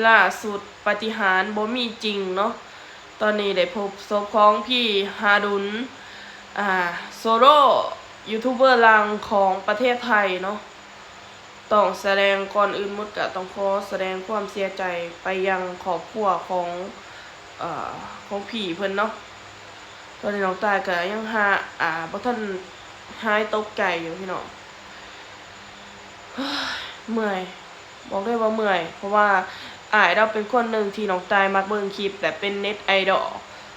ລ່າສຸດປາຕິຫານບໍ່ມີຈິງເນາະ. ຕອນນີ້ໄດ້ພົບສົບຂອງພີ່ຫາດຸນ ອ່າ ໂຊໂລ ຢູທູບເບີຫຼັ່ງຂອງປະເທດໄທເນາະ. ຕ້ອງສະແດງ ກ່ອນອື່ນໝົດກະຕ້ອງຂໍສະແດງຄວາມເສຍໃຈໄປຍັງຄອບຄົວຂອງ ເອີ ຂອງພີ່ເພິ່ນເນາະ. ຕອນນີ້ນ້ອງຕ່າຍກະຍັງຫາ ອ່າ ບໍ່ທັນຫາຍຕົກໃຈຢູ່ພີ່ນ້ອງ. ເມື່ອຍ ບອກເລີຍວ່າເມື່ອຍ ເພາະວ່າອ້າຍລາວເປັນຄົນໜຶ່ງທີ່ນ້ອງຕ່າຍມັກເບິ່ງຄລິບ ແລະ ເປັນເນັດໄອດອລ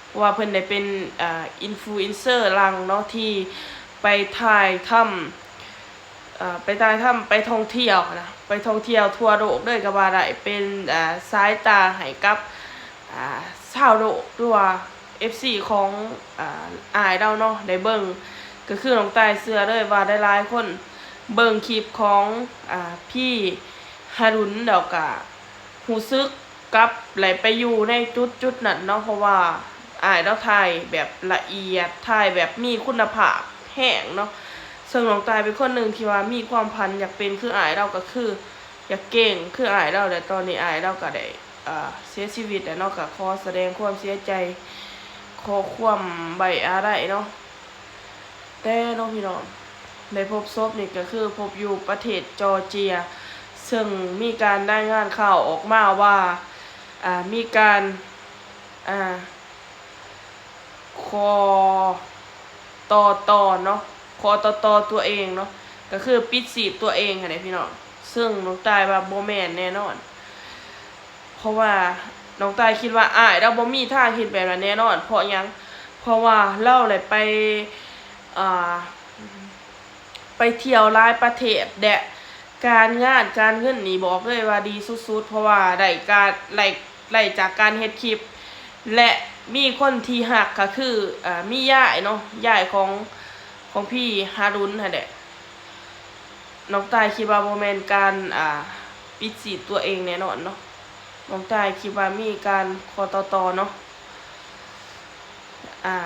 ເພາະວ່າເພິ່ນໄດ້ເປັນ ອ່າ ອິນຟລູເອັນເຊີຫຼັ່ງເນາະ ທີ່ໄປຖ່າຍທຳ ອ່າ ໄປຖ່າຍທຳ ໄປທ່ອງທ່ຽວຫັ້ນນະ ໄປທ່ອງທ່ຽວທົ່ວໂລກເລີຍກໍວ່າໄດ້ ເປັນ ອ່າ ສາຍຕາໃຫ້ກັບ ອ່າ ຊາວໂລກ ຫຼືວ່າ ເອັຟຊີ ຂອງ ອ່າ ອ້າຍລາວເນາະ ໄດ້ເບິ່ງ. ກໍຄືນ້ອງຕ່າຍເຊື່ອເລີຍວ່າຫຼາຍໆຄົນເບິ່ງຄລິບຂອງ ອ່າ ພີ່ຫາດຸນ ແລ້ວກະຮູ້ສຶກກັບ ແລະ ໄປຢູ່ໃນຈຸດໆນັ້ນເນາະ ເພາະວ່າອ້າຍລາວຖ່າຍແບບລະອຽດ ຖ່າຍແບບມີຄຸນນະພາບແຮງເນາະ. ເຊິ່ງນ້ອງຕ່າຍເປັນຄົນໜຶ່ງທີ່ວ່າມີຄວາມຝັນຢາກເປັນຄືອ້າຍລາວ ກໍຄື ຢາກເກັ່ງຄືອ້າຍລາວ ແລະ ຕອນນີ້ອ້າຍລາວກໍໄດ້ ເອີ ເສຍຊີວິດແລ້ວເນາະ. ກໍຂໍສະແດງຄວາມເສຍໃຈ ຂໍຄວາມໄວ້ອາໄລເນາະ. ແຕ່ເນາະພີ່ນ້ອງ ໄດ້ພົບສົບນີ້ກໍຄືພົບຢູ່ປະເທດຈໍເຈຍ ເຊິ່ງມີການລາຍງານຂ່າວອອກມາວ່າ ອ່າ ມີການ ອ່າ ຂໍຕໍ່ຕໍ່ເນາະ ຂໍຕໍ່ຕໍ່ຕົວເອງເນາະ ກໍຄືປິດຊີບຕົວເອງຫັ້ນແຫຼະພີ່ນ້ອງ. ເຊິ່ງນ້ອງຕ່າຍວ່າບໍ່ແມ່ນແນ່ນອນ ເພາະວ່ານ້ອງຕ່າຍຄິດວ່າອ້າຍລາວບໍ່ມີທາງເຮັດແບບນັ້ນແນ່ນອນ. ເພາະຫຍັງ? ເພາະວ່າລາວໄດ້ໄປ ອ່າ ໄປທ່ຽວຫຼາຍປະເທດ ແລະ ການງານການເງິນນີ້ບອກເລີຍວ່າດີສຸດໆ ເພາະວ່າໄດ້ການ ໄດ້ ໄດ້ຈາກການເຮັດຄລິບ ແລະ ມີຄົນທີ່ຮັກກໍຄື ເອີ ມີຍາຍເນາະ ຍາຍຂອງ ຂອງພີ່ຫາດຸນຫັ້ນແຫຼະ. ນ້ອງຕ່າຍຄິດວ່າບໍ່ແມ່ນການ ອ່າ ປິດຊີບຕົວເອງແນ່ນອນເນາະ. ນ້ອງຕ່າຍຄິດວ່າມີການຂໍຕໍ່ຕໍ່ເນາະ. ອ່າ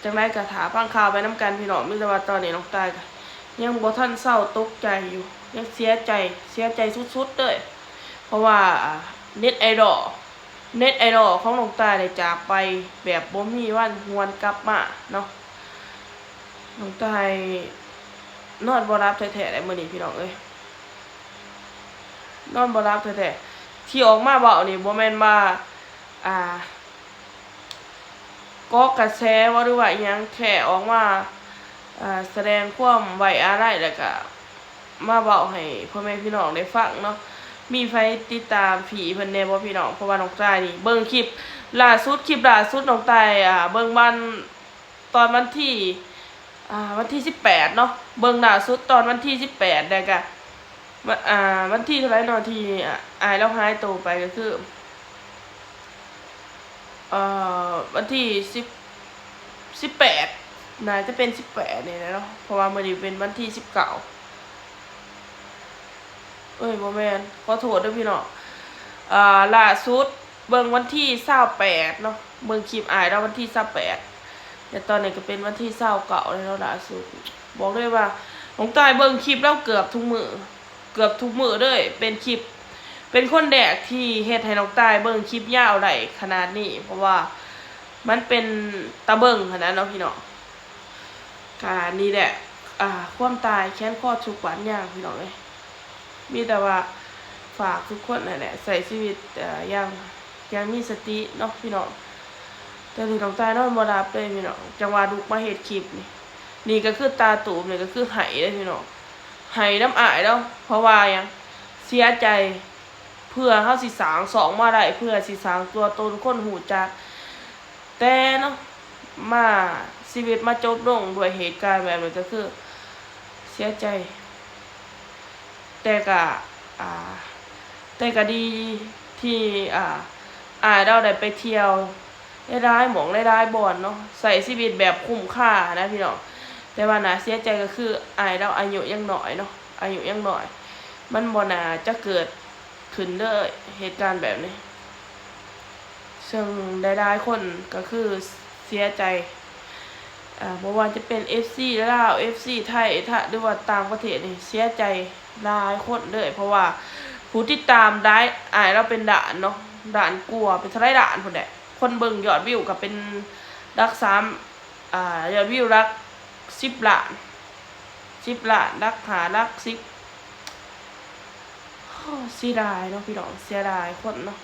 ຈັ່ງໃດກໍຖ້າຟັງຂ່າວໄປນຳກັນພີ່ນ້ອງ. ມີແຕ່ວ່າຕອນນີ້ນ້ອງຕ່າຍກໍຍັງບໍ່ທັນເຊົາຕົກໃຈຢູ່ ຍັງເສຍໃຈ ເສຍໃຈສຸດໆເລີຍ ເພາະວ່າ ອ່າ ເນັດໄອດອລ ເນັດໄອດອລຂອງນ້ອງຕ່າຍໄດ້ຈາກໄປແບບບໍ່ມີວັນຫວນກັບມາເນາະ. ນ້ອງຕ່າຍນອນບໍ່ຫຼັບແທ້ໆໃດ໋ມື້ນີ້ພີ່ນ້ອງເອີຍ ນອນບໍ່ຫຼັບແທ້ໆ. ທີ່ອອກມາເວົ້ານີ້ບໍ່ແມ່ນວ່າ ອ່າ ເກາະກະແສບໍ່ ຫຼືວ່າອີ່ຫຍັງ ແຄ່ອອກມາ ອ່າ ສະແດງຄວາມໄວ້ອາໄລ ແລ້ວກະມາເວົ້າໃຫ້ພໍ່ແມ່ພີ່ນ້ອງໄດ້ຟັງເນາະ. ມີໃຜຕິດຕາມພີ່ເພິ່ນແດ່ບໍ່ພີ່ນ້ອງ? ເພາະວ່ານ້ອງຕ່າຍນີ້ເບິ່ງຄລິບລ່າສຸດ ຄລິບລ່າສຸດນ້ອງຕ່າຍ ອ່າ ເບິ່ງວັນ ຕອນວັນທີ ອ່າ ວັນທີສິບແປດເນາະ ເບິ່ງລ່າສຸດຕອນວັນທີສິບແປດ ແລ້ວກະ ວັນ ອ່າ ວັນທີເທົ່າໃດເນາະ ທີ່ ອ່າ ອ້າຍລາວຫາຍໂຕໄປ ກໍຄື ເອີ ວັນທີສິບ ສິບແປດ ໜ້າຈະເປັນສິບແປດນີ້ແຫຼະເນາະ ເພາະວ່າມື້ນີ້ເປັນວັນທີສິບເກົ້າ ເອີຍ ບໍ່ແມ່ນ ຂໍໂທດເດີພີ່ນ້ອງ. ອ່າ ລ່າສຸດເບິ່ງວັນທີຊາວແປດເນາະ ເບິ່ງຄລິບອ້າຍລາວວັນທີຊາວແປດ ແລະ ຕອນນີ້ກໍເປັນວັນທີຊາວເກົ້າແລ້ວເນາະ. ລ່າສຸດບອກເລີຍວ່ານ້ອງຕ່າຍເບິ່ງຄລິບລາວເກືອບທຸກມື້ ເກືອບທຸກມື້ເລີຍ ເປັນຄລິບ ເປັນຄົນແລກທີ່ເຮັດໃຫ້ນ້ອງຕ່າຍເບິ່ງຄລິບຍາວໄດ້ຂະໜາດນີ້ ເພາະວ່າມັນເປັນຕາເບິ່ງຫັ້ນນະເນາະພີ່ນ້ອງ. ກະນີ້ແຫຼະ ອ່າ ຄວາມຕາຍແຂນຄໍທຸກບາດຍາງພີ່ນ້ອງເອີຍ. ມີແຕ່ວ່າຝາກທຸກຄົນຫັ້ນແຫຼະ ໃຊ້ຊີວິດ ເອີ ຢ່າງ ຢ່າງມີສະຕິເນາະພີ່ນ້ອງ. ແຕ່ນີ້ນ້ອງຕ່າຍນອນບໍ່ຫຼັບເລີຍພີ່ນ້ອງ ຈັ່ງວ່າລຸກມາເຮັດຄລິບນີ້ ນີ້ກໍຄືຕາຕູບ ນີ້ກໍຄືໄຫ້ເດ້ພີ່ນ້ອງ ໄຫ້ນຳອ້າຍລາວ ເພາະວ່າຫຍັງ? ເສຍໃຈ ເພື່ອເຮົາຊິສ້າງຊ່ອງມາໄດ້ ເພື່ອຊິສ້າງຕົວຕົນຄົນຮູ້ຈັກ ແຕ່ເນາະ ມາ ຊີວິດມາຈົບລົງດ້ວຍເຫດການແບບນີ້ ກໍຄືເສຍໃຈ. ແຕ່ກະ ອ່າ ແຕ່ກະດີທີ່ ອ່າ ອ້າຍລາວໄດ້ໄປທ່ຽວຫຼາຍໆໝ່ອງຫຼາຍໆບ່ອນເນາະ ໃຊ້ຊີວິດແບບຄຸ້ມຄ່ານະພີ່ນ້ອງ. ແຕ່ວ່າໜ້າເສຍໃຈກໍຄືອ້າຍລາວອາຍຸຍັງນ້ອຍເນາະ ອາຍຸຍັງນ້ອຍ ມັນບໍ່ໜ້າຈະເກີດຂຶ້ນເລີຍເຫດການແບບນີ້. ເຊິ່ງຫຼາຍໆຄົນກໍຄືເສຍໃຈ ອ່າ ບໍ່ວ່າຈະເປັນເອັຟຊີລາວ ເອັຟຊີໄທ ທະ ຫຼືວ່າຕ່າງປະເທດນີ້ ເສຍໃຈຫຼາຍຄົນເລີຍ ເພາະວ່າ ຜູ້ຕິດຕາມຫຼາຍ ອ້າຍລາວເປັນລ້ານເນາະ ລ້ານກວ່າ ເປັນເທົ່າໃດລ້ານພຸ້ນແຫຼະ. ຄົນເບິ່ງຍອດວິວກໍເປັນຫຼັກສາມ ອ່າ ຍອດວິວຫຼັກສິບລ້ານ ສິບລ້ານ ຫຼັກຫ້າ ຫຼັກສິບ. ໂອ້ ເສຍດາຍເນາະພີ່ນ້ອງ ເສຍດາຍຄົນເນາະ.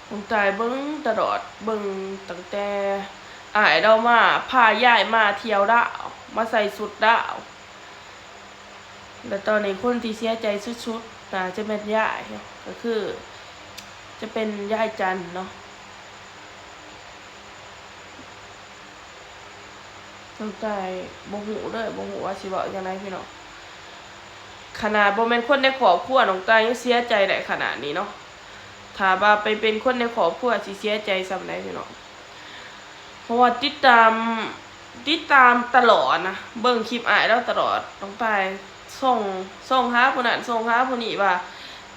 ນ້ອງຕ້າຍເບິ່ງຕະຫຼອດ ເບິ່ງຕັ້ງແຕ່ອ້າຍລາວມາ ພາຍາຍມາທ່ຽວລາວ ມາໃສ່ຊຸດລາວ ແລະ ຕອນນີ້ຄົນທີ່ເສຍໃຈສຸດໆ ໜ້າຈະແມ່ນຍາຍເນາະ ກໍຄືຈະເປັນຍາຍຈັນເນາະ. ນ້ອງຕ້າຍບໍ່ຮູ້ເລີຍ ບໍ່ຮູ້ວ່າຊິເວົ້າຈັ່ງໃດພີ່ນ້ອງ. ຂະໜາດບໍ່ແມ່ນຄົນໃນຄອບຄົວ ນ້ອງຕ້າຍຍັງເສຍໃຈໄດ້ຂະໜາດນີ້ເນາະ. ຖ້າວ່າໄປເປັນຄົນໃນຄອບຄົວຊິເສຍໃຈສ່ຳໃດພີ່ນ້ອງ. ເພາະວ່າຕິດຕາມ ຕິດຕາມຕະຫຼອດນະ ເບິ່ງຄລິບອ້າຍລາວຕະຫຼອດ. ນ້ອງຕ້າຍສົ່ງ ສົ່ງຫາຜູ້ນັ້ນ ສົ່ງຫາຜູ້ນີ້ວ່າ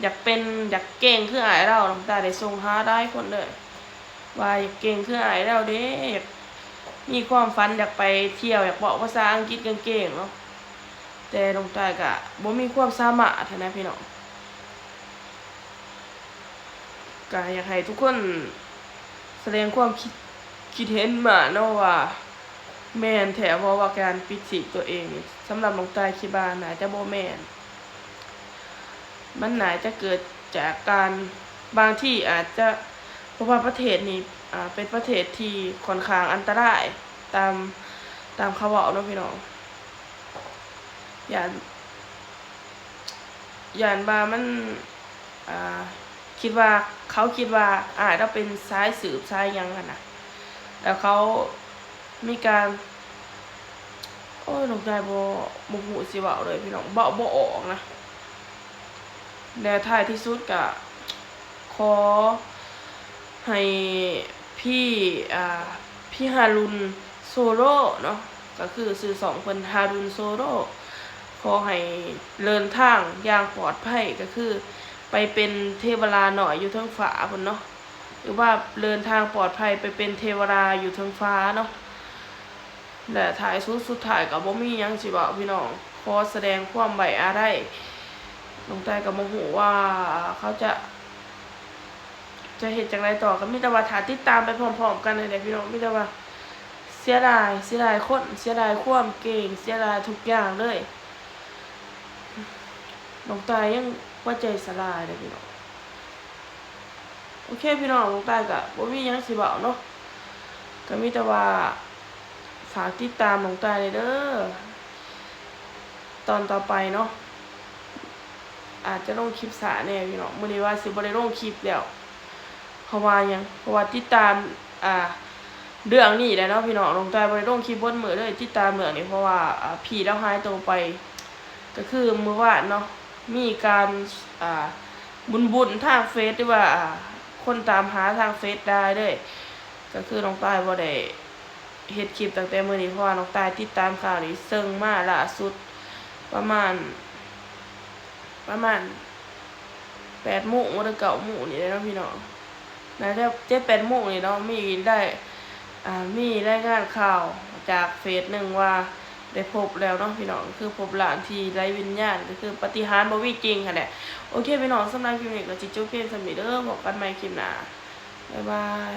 ຢາກເປັນ ຢາກເກັ່ງຄືອ້າຍລາວ. ນ້ອງຕ້າຍໄດ້ສົ່ງຫາຫຼາຍຄົນເລີຍ ວ່າຢາກເກັ່ງຄືອ້າຍລາວເດ້ ຢາກ ມີຄວາມຝັນຢາກໄປທ່ຽວ ຢາກເວົ້າພາສາອັງກິດເກັ່ງໆເນາະ. ແຕ່ນ້ອງຕ້າຍກະບໍ່ມີຄວາມສາມາດຫັ້ນນະພີ່ນ້ອງ. ກະຢາກໃຫ້ທຸກຄົນສະແດງຄວາມຄິດ ຄິດເຫັນມາເນາະວ່າ ແມ່ນແທ້ບໍ່ວ່າການປິດຊີບຕົວເອງນີ້. ສຳລັບນ້ອງຕ້າຍຄິດວ່າໜ້າຈະບໍ່ແມ່ນ. ມັນໜ້າຈະເກີດຈາກການ ບາງທີອາດຈະ ເພາະວ່າປະເທດນີ້ ອ່າ ເປັນປະເທດທີ່ຂ້ອນຂ້າງອັນຕະລາຍ ຕາມ ຕາມເຂົາເວົ້າເນາະພີ່ນ້ອງ. ຢ້ານ ຢ້ານວ່າມັນ ອ່າ ຄິດວ່າ ເຂົາຄິດວ່າອ້າຍລາວເປັນສາຍສືບສາຍຫຍັງຫັ້ນນະ ແລ້ວເຂົາມີການ ໂອ້ຍ ນ້ອງຕ້າຍບໍ່ ບໍ່ຮູ້ຊິເວົ້າເລີຍພີ່ນ້ອງ ເວົ້າບໍ່ອອກນະ. ແລະ ທ້າຍທີ່ສຸດກະຂໍໃຫ້ ພີ່ ອ່າ ພີ່ຮາລຸນໂຊໂລເນາະ ກໍຄືຊື່ຊ່ອງເພິ່ນ ຮາລຸນໂຊໂລ ຂໍໃຫ້ເດີນທາງຢ່າງປອດໄພ ກໍຄືໄປເປັນເທວະລານ້ອຍຢູ່ເທິງຟ້າພຸ້ນເນາະ ຫຼືວ່າເດີນທາງປອດໄພໄປເປັນເທວະລາຢູ່ເທິງຟ້າເນາະ. ແລະ ທ້າຍສຸດ ສຸດທ້າຍກໍບໍ່ມີຫຍັງຊິເວົ້າພີ່ນ້ອງ ຂໍສະແດງຄວາມໄວ້ອາໄລ. ນ້ອງຕ້າຍກໍບໍ່ຮູ້ວ່າເຂົາຈະ ຈະເຮັດຈັ່ງໃດຕໍ່ ກໍມີແຕ່ວ່າຖ້າຕິດຕາມໄປພ້ອມໆກັນຫັ້ນແຫຼະພີ່ນ້ອງ. ມີແຕ່ວ່າເສຍດາຍ ເສຍດາຍຄົນ ເສຍດາຍຄວາມເກັ່ງ ເສຍດາຍທຸກຢ່າງເລີຍ. ນ້ອງຕ້າຍຍັງຫົວໃຈສະຫຼາຍເດ້ພີ່ນ້ອງ. ໂອເຄພີ່ນ້ອງ ນ້ອງຕ້າຍກະບໍ່ມີຫຍັງຊິເວົ້າເນາະ ກະມີແຕ່ວ່າຝາກຕິດຕາມນ້ອງຕ້າຍແດ່ເດີ ຕອນຕໍ່ໄປເນາະ ອາດຈະລົງຄລິບຊ້າແດ່ພີ່ນ້ອງ. ມື້ນີ້ວ່າຊິບໍ່ໄດ້ລົງຄລິບແລ້ວ ເພາະວ່າຫຍັງ ເພາະວ່າຕິດຕາມ ອ່າ ເລື່ອງນີ້ແຫຼະເນາະພີ່ນ້ອງ. ນ້ອງຕ້າຍບໍ່ໄດ້ລົງຄລິບເບິດມື້ເລີຍ ຕິດຕາມເລື່ອງນີ້ ເພາະວ່າ ອ່າ ພີ່ລາວຫາຍໂຕໄປ ກໍຄືມື້ວານເນາະ ມີການ ອ່າ ບຸນໆທາງເຟສ ຫຼືວ່າ ອ່າ ຄົນຕາມຫາທາງເຟສຫຼາຍເລີຍ. ກໍຄືນ້ອງຕ້າຍບໍ່ໄດ້ເຮັດຄລິບຕັ້ງແຕ່ມື້ນີ້ ເພາະວ່ານ້ອງຕ້າຍຕິດຕາມຂ່າວນີ້ເຊິ່ງມາລ່າສຸດປະມານ ປະມານແປດໂມງ ຫຼື ເກົ້າໂມງນີ້ແຫຼະເນາະພີ່ນ້ອງ. ໜ້າຈະເຈັດແປດໂມງນີ້ເນາະ ມີໄດ້ ອ່າ ມີລາຍງານຂ່າວຈາກເຟສໜຶ່ງວ່າໄດ້ພົບແລ້ວເນາະພີ່ນ້ອງ ຄືພົບຮ່າງທີ່ໄຮ້ວິນຍານ ກໍຄືປາຕິຫານບໍ່ມີຈິງຫັ້ນແຫຼະ. ໂອເຄພີ່ນ້ອງ ສຳລັບຄລິບນີ້ກໍຊິຈົບພຽງສ່ຳນີ້ເດີ ພົບກັນໃໝ່ຄລິບໜ້າ ບາຍບາຍ.